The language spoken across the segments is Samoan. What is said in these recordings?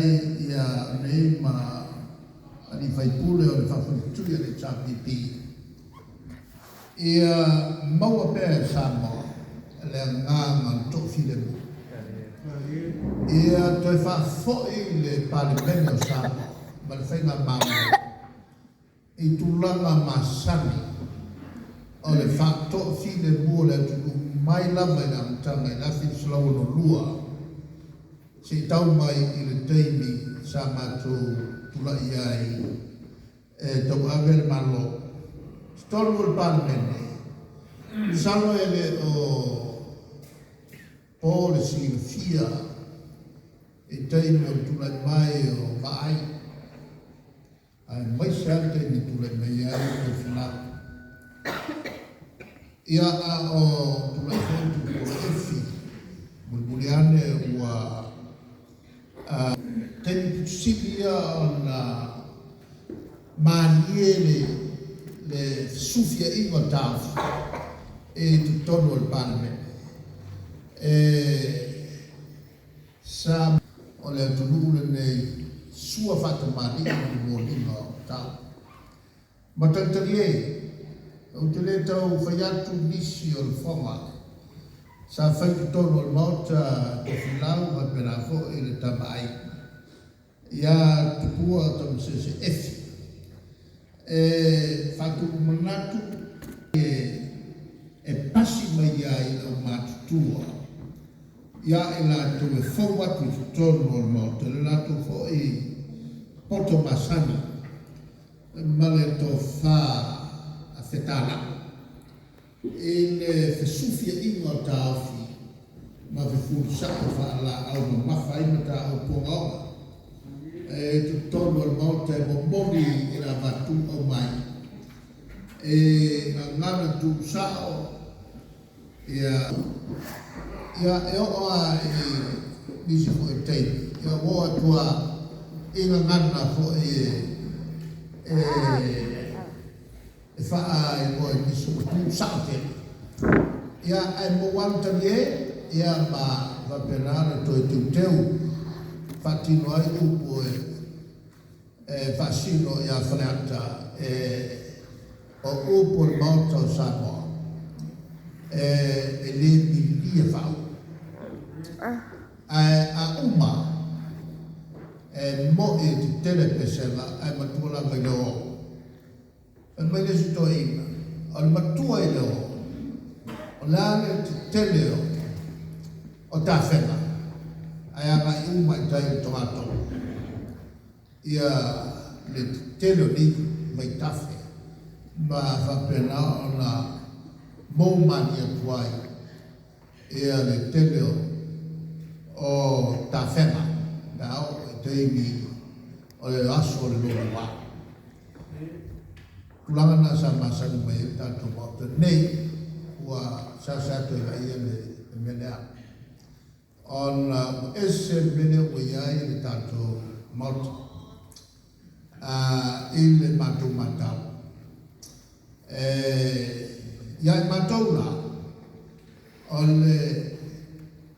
ai nei ma alii faipule o le faafoletui a le HRPP, ia maua pea e Samoa le agaga o le toafilemu. Ia toe faafoi le Palemene o Samoa ma le Faigamalo i tulaga masani o le faatoafilemu o le atunuu mai lava i le amataga i le 1962 seia tau mai i le taimi sa matou tulai ai e tauave le Malo. Totonu o le Palemene, masalo e le o po le silafia i taimi o le tulai mai o Vaai, aemaise lava le taimi e tulai mai ai Tofilau. Ia, a o tulai foi Tupuola Efi, mulimuli ane ua taimi pito sili ia ona malie le fesufiaiga o taofi i totonu o le Palemene. E sa o le atunuu lenei sua faatamalii ma le moliga o tau. Ma talitali e, ou te le tau fai atu nisi o lafoga sa fai i totonu o le Maota Tofilau faapena foi le Tama a Aiga ia Tupua Tamasese Efi e faatupu manatu e pasi mai ai le aumatutua ia i latou e fou atu i totonu o le Maota le latou foi poto masani ma le tofa a fetalai i le fesufiaiga o taofi ma fefulisai faalaau mamafa ai mataupu ogaoga e totonu o le Maota e momoli i le avatu aumai e gagana tuusao ia ia e oo lava i nisi foi taimi ia ua oo atu lava i gagana foi e e faaigoa i nisi ua tuusao tele. Ia, ae maua lava le talie, ia ma faapena ona toe teuteu faatino ai upu e faasino ia Faleata e o upu o le Maota o Samoa e le milia faauu. Ae a uma e mo'i e tetele pesega ae matua lava i le oo. Fai mai le isi toeaina, o le matua i le oo, o le a le tetele o tafega ae agai uma i tai i le togatogo. Ia le tetele o nei vaitafe ma faapena ona mou malie atu ai ia le tele o tafega pe a oo i taimi o le aso o le lua. Tulaga na sa masani mai ai le tatou Maota nei, ua seasea toe vaaia le mea lea, ona ua ese le mea lea ua i ai le tatou Maota i le matou matau. E ia i matou la, o le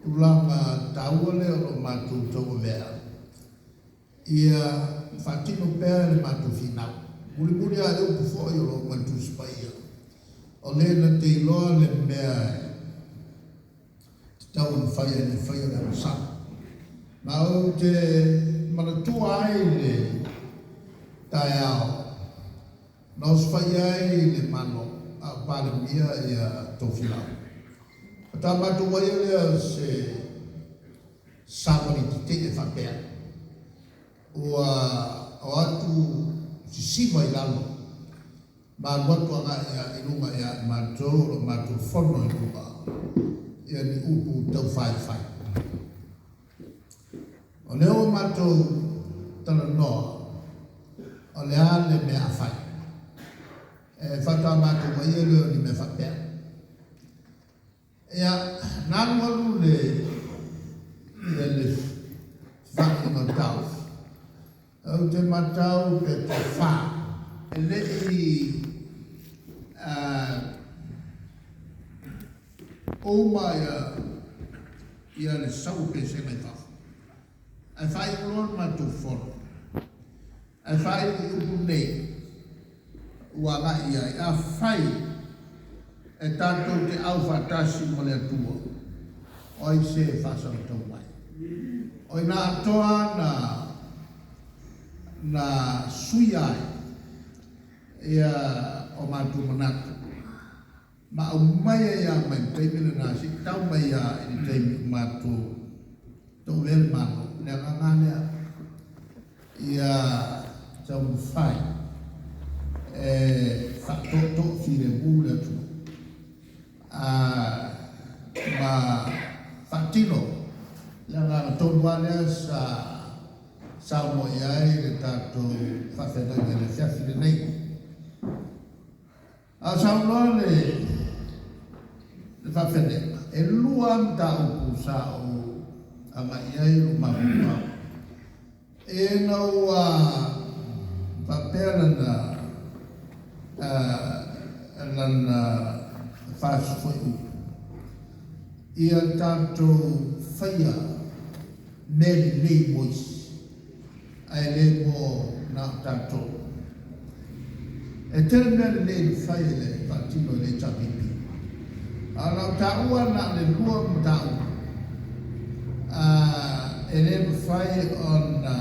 tulaga taua lea o lo o matou tauavea, Ia faatino pea le matou finau. Mulimuli lava i upu foi o lo o mai le Tusi Paia, o le na te iloa le mea e tatau ona fai ae le faia le agasala. Ma ou te manatua ai le taeao na osofai ai le Malo a o Palemia ia Tofilau. Faatoa matou vaia lea o se savali tetee faapea, ua o atu sisiva i lalo ma alu atu agai i luga ia i matou o lo o matou fono i luga ia ni upu taufaifai. O lea ua matou talanoa o le a le mea a fai. E faatoa matou vaia lea o ni mea faapea. Ia, na alualu le le fevaaiga o le taofi. Ou te matau pe tofa. E le i uma ia le sau o pesega i fafo. Ae faaiu loa le matou fono, ae faaiu i upu nei ua agai i ai, Afai e tatou te aufaatasi ma le Atua, o ai se e faasagatau mai? O ina atoa na na suia ai ia o matou manatu. Ma aumai ai lava mai le taimi lena seia tau mai lava i le taimi ua matou toavea le Malo. O le agaga lava lea ia taumafai e faatootoo filemu le atunuu ma faatino le agaga tonu lava lea sa saunoa i ai le tatou faafeagaiga i le afiafi lenei. A o saunoa le faafeagaiga, e lua lava mataupu sa ou agai i ai lou mafaufau. Ina ua faapea lana fasi-fuaiupu, ia tatou faia mea lelei mo isi, ae le mo na o tatou. E tele mea lelei na fai e le faatino e le HRPP. A o lau taua na o le lua mataupu e le mafai ona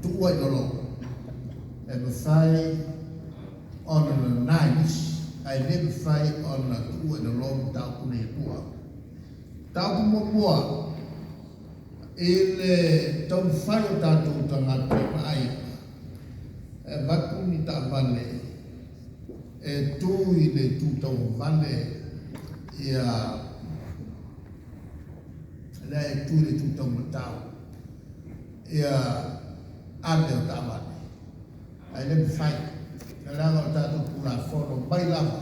tuua i lalo. E mafai ona nana e nisi, ae le mafai ona tuua i lalo mataupu nei e lua. Mataupu muamua, I le taumafai o tatou tagata ma aiga e avatu ni taavale e tu i le itu tauagavale ia lea e tu i le itu taumatau ia ave o taavale ae le mafai leaga o tatou Tulafono mai lava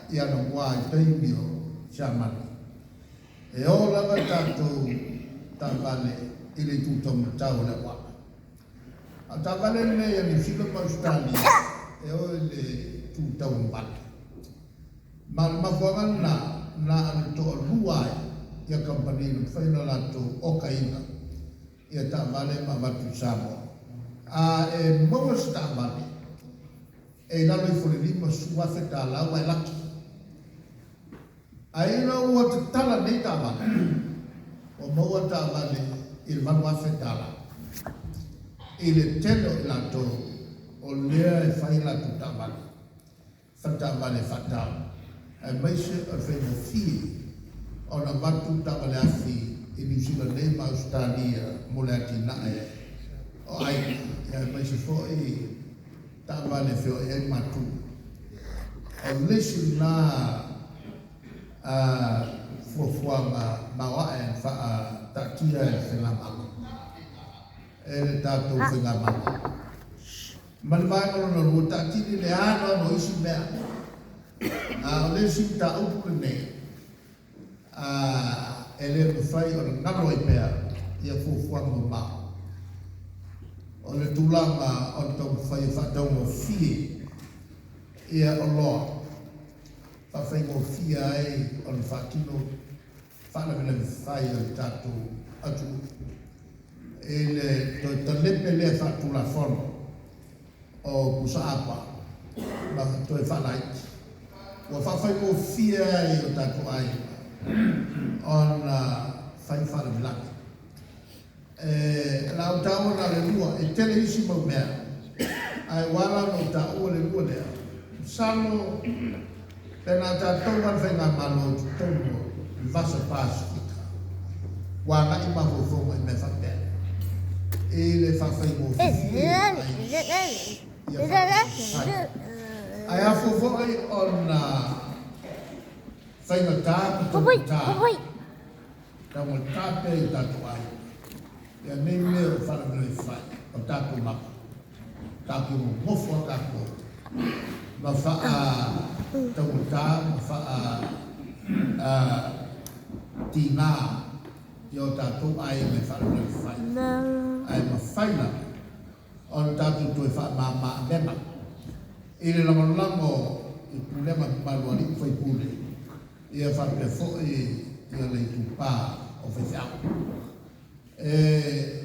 i anamua i taimi o Siamani. E o lava tatou taavale i le itu taumatau o le auala. A o taavale nei a Niu Sila ma Ausetalia, e o i le itu tauagavale. Ma o le mafuaaga lena, na o le toalua ai ia kamupani na mafai ona latou okaina ia taavale ma avatu i Samoa. A e maua se taavale, e i lalo ifo o le $50,000 ua e laki. Ae ina ua tatala nei taavale, ua maua taavale i le $8,000 i le tele o i latou o lea e fai a latou taavale, faletaavale e faatau, aemaise o le faigofie ona avatu taavale afi i Niu Sila nei ma Ausetalia mo le atinae o aiga, aemaise foi taavale e feoai ai matua. O le isi lena fuafuaga maoae na faataatia e le Faigamalo, e le tatou Faigamalo. Ma le vaega lona lua, taatili le anoano o isi mea. A o le isi mataupu lenei, e le mafai ona galo ai pea ia fuafuaga mamao. O le tulaga o le taumafai e faataugofie ia oloa, faafaigofie ai ona faatino faalavelave fai a le tatou atunuu i le toe talepe lea faatulafono o pusaapa ma toe faalaiti. Ua faafaigofie ai i o tatou aiga ona fai faalavelave. E la ou taua na o le lua, e tele isi mau mea, ae ua ala ona ou taua le lua lea. Masalo pe na tatou lava le faigamalo i totonu o le Vasa Pasefika, ua agai mafaufauga i mea faapea, i le faafaigofie ai ia faalavelave fai. Ae afua foi ona faigata ma taugata. Taugata pea i o tatou aiga ia nei mea o faalavelave fai o tatou lava. Tatou nonofo a tatou ma faa taugata ma faa tiga ia o tatou aiga i faalavelave fai. Ae mafai lava ona tatou toe faamama avega i le lagolago i pulega mamalu a alii ma faipule ia faapea foi ia le itupa o faifeau. E.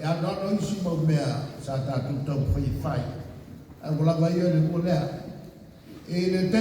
anoano isi mau mea sa tatou taumafai e fai, ae ua lava ia le lua lea. I le.